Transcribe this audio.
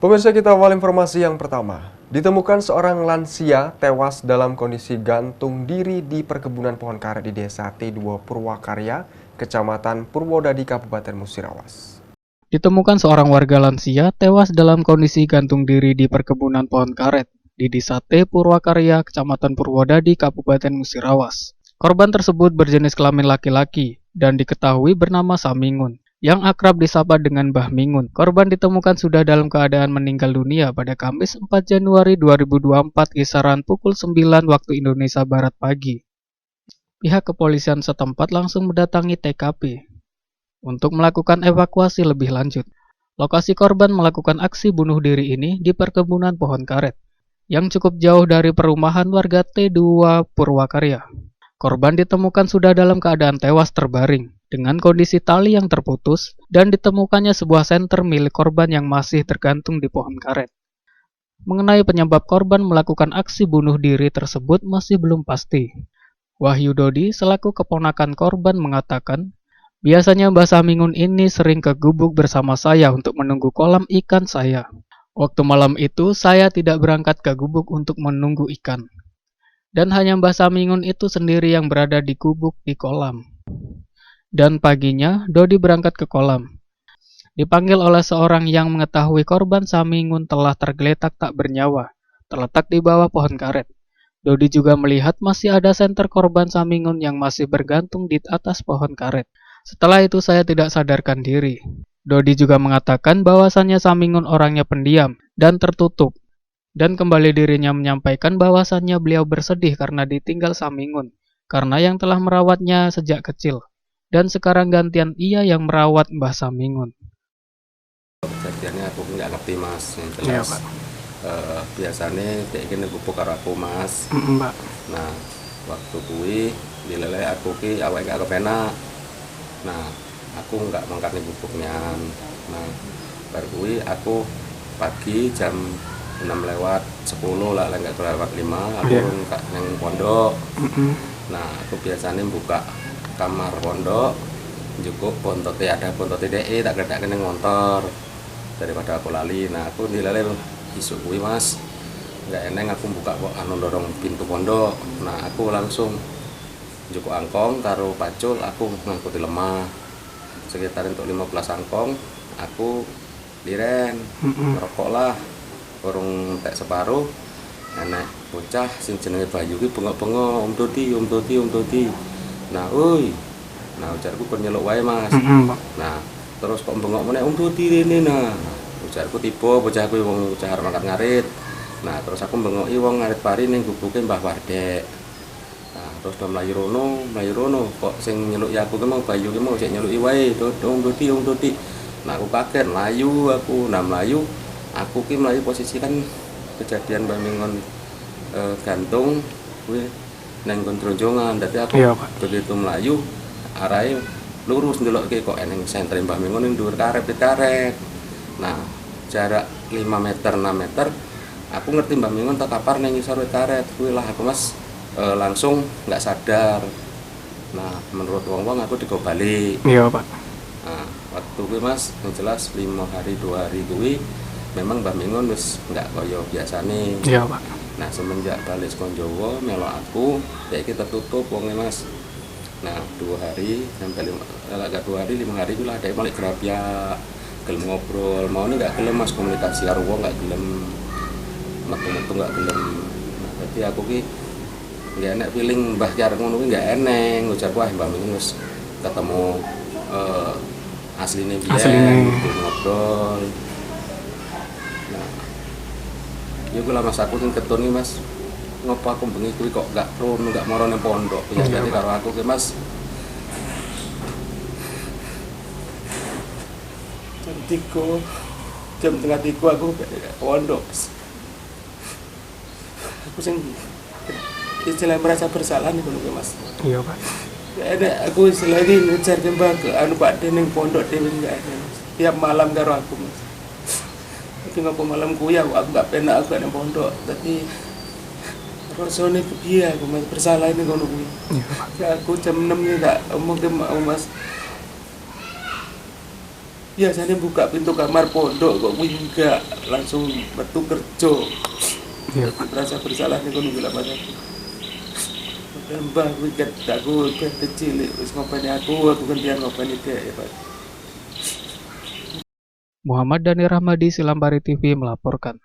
Pemirsa, kita awal informasi yang pertama. Ditemukan seorang lansia tewas dalam kondisi gantung diri di perkebunan pohon karet di Desa T2 Purwakarya, Kecamatan Purwodadi, Kabupaten Musirawas. Ditemukan seorang warga lansia tewas dalam kondisi gantung diri di perkebunan pohon karet di Desa T Purwakarya, Kecamatan Purwodadi, Kabupaten Musirawas. Korban tersebut berjenis kelamin laki-laki dan diketahui bernama Samingun, yang akrab disapa dengan Mbah Mingun. Korban ditemukan sudah dalam keadaan meninggal dunia pada Kamis 4 Januari 2024 kisaran pukul 9 waktu Indonesia Barat pagi. Pihak kepolisian setempat langsung mendatangi TKP untuk melakukan evakuasi lebih lanjut. Lokasi korban melakukan aksi bunuh diri ini di perkebunan pohon karet yang cukup jauh dari perumahan warga T2 Purwakarya. Korban ditemukan sudah dalam keadaan tewas terbaring dengan kondisi tali yang terputus dan ditemukannya sebuah senter milik korban yang masih tergantung di pohon karet. Mengenai penyebab korban melakukan aksi bunuh diri tersebut masih belum pasti. Wahyu Dodi selaku keponakan korban mengatakan, biasanya Mbah Samingun ini sering ke gubuk bersama saya untuk menunggu kolam ikan saya. Waktu malam itu saya tidak berangkat ke gubuk untuk menunggu ikan. Dan hanya Mbah Samingun itu sendiri yang berada di gubuk di kolam. Dan paginya, Dodi berangkat ke kolam. Dipanggil oleh seorang yang mengetahui korban Samingun telah tergeletak tak bernyawa, terletak di bawah pohon karet. Dodi juga melihat masih ada senter korban Samingun yang masih bergantung di atas pohon karet. Setelah itu saya tidak sadarkan diri. Dodi juga mengatakan bahwasannya Samingun orangnya pendiam dan tertutup. Dan kembali dirinya menyampaikan bahwasannya beliau bersedih karena ditinggal Samingun, karena yang telah merawatnya sejak kecil. Dan sekarang gantian ia yang merawat Mbah Samingun. Kejadiannya aku nggak ngerti, Mas. Yang jelas, Iya, Pak. Biasanya kayak gini gubuk karo aku, Mas. Pak. Nah, waktu kuwi dilele aku ki awake gak kepenak. Nah, aku nggak mangkat ning gubuknya. Nah, bar kuwi aku pagi jam 6.10 lah, nggak lewat 5, aku nggak neng pondok. Nah, aku biasanya buka kamar pondok, cukup bontote, ada bontote DE tak gledake ning motor daripada aku lali. Nah, aku dilele isuk kuwi, Mas, nggak eneng aku buka kok anu dorong pintu pondok. Nah, aku langsung njukuk angkong karo pacul, aku ngangkuti lemah sekitar untuk 15 angkong. Aku liren ngerokok lah, urung tek separuh enek bocah sing jenenge Bayu ki bengok-bengok, "Om Dodi, Om Dodi, Om Dodi." Nah, oi. Nah, ujarku kon nyeluk wae, Mas. Nah, terus kok bengok meneh, "Om Dodi rene." Nah, ujarku tiba bocah kuwi wong bocah arep mangkat ngarit. Nah, terus aku bengoki wong ngarit pari ning gubuke Mbah Wardek. Nah, terus do mlayu rono, kok sing nyeluki aku ki mau Bayu ki mau sik nyeluki wae, "Om Dodi, Om Dodi." Nah, aku kaget, mlayu aku. Nah, mlayu aku ki mlayu posisi kan kejadian Mbah Mingun gantung kuwi neng nggon dronjongan. Dadi aku Iya, Pak. begitu mlayu arahe lurus ndelokke kok eneng sentre Mbah Mingun ning dhuwur karet karet. Nah, jarak 5 meter 6 meter aku ngerti Mbah Mingun terkapar neng ngisor wit karet. Kuwi lah aku, Mas, langsung nggak sadar. Nah, menurut wong-wong aku digo balik. Iya, Pak. Nah, waktu kuwi, Mas, yang jelas 5 hari 2 hari kuwi memang Mbah Mingun wis nggak kaya biasane. Iya, Pak. Nah, semenjak balik saka Jawa melok aku, saiki tertutup wonge, Mas. Nah, 2 hari sampai 5, agak 2 hari 5 hari kuwi lah dhek balik grapyak, gelem ngobrol. Mau ini nggak gelem, Mas, komunikasi karo wong nggak gelem, metu-metu nggak gelem. Nah, jadi aku ki nggak enek feeling Mbah ki arep ngono kuwi nggak eneng. Ujarku ah Mbah Mingun wis ketemu asline biyen, Asline. gitu, ngobrol. Nah, ya kuwi lah, Mas, aku sing ketun iki, Mas. Ngopo aku bengi kuwi kok gak rono, gak moro ning pondok. Ya Iya, berarti Pak. karo aku ki, Mas. Jam 3, jam setengah tiga aku ke pondok. Aku sing istilah merasa bersalah nih kuwi, Mas. Iya, Pak. Gak enak, aku istilahnya ngejar ke Mbah ke anu Pak De ning pondok dhewe gak enak, Mas. Tiap malam karo aku, Mas. Tapi ngopo malam kuwi aku gak penak aku gak ning pondok. Tapi rasane kepiye aku, Mas, bersalah ini ngono kuwi. Iya, Pak. Ya, aku jam 6 iki tak omong ke mau, Mas. Biasanya buka pintu kamar pondok kok kuwi enggak, langsung metu kerja. Jadi merasa bersalah niku nunggu lah, Mas, aku. Padahal mbah kuwi ket aku ben kecil wis ngopeni aku gantian ngopeni dhek ya, Pak. Muhammad Dani Rahmadi, Silampari TV melaporkan.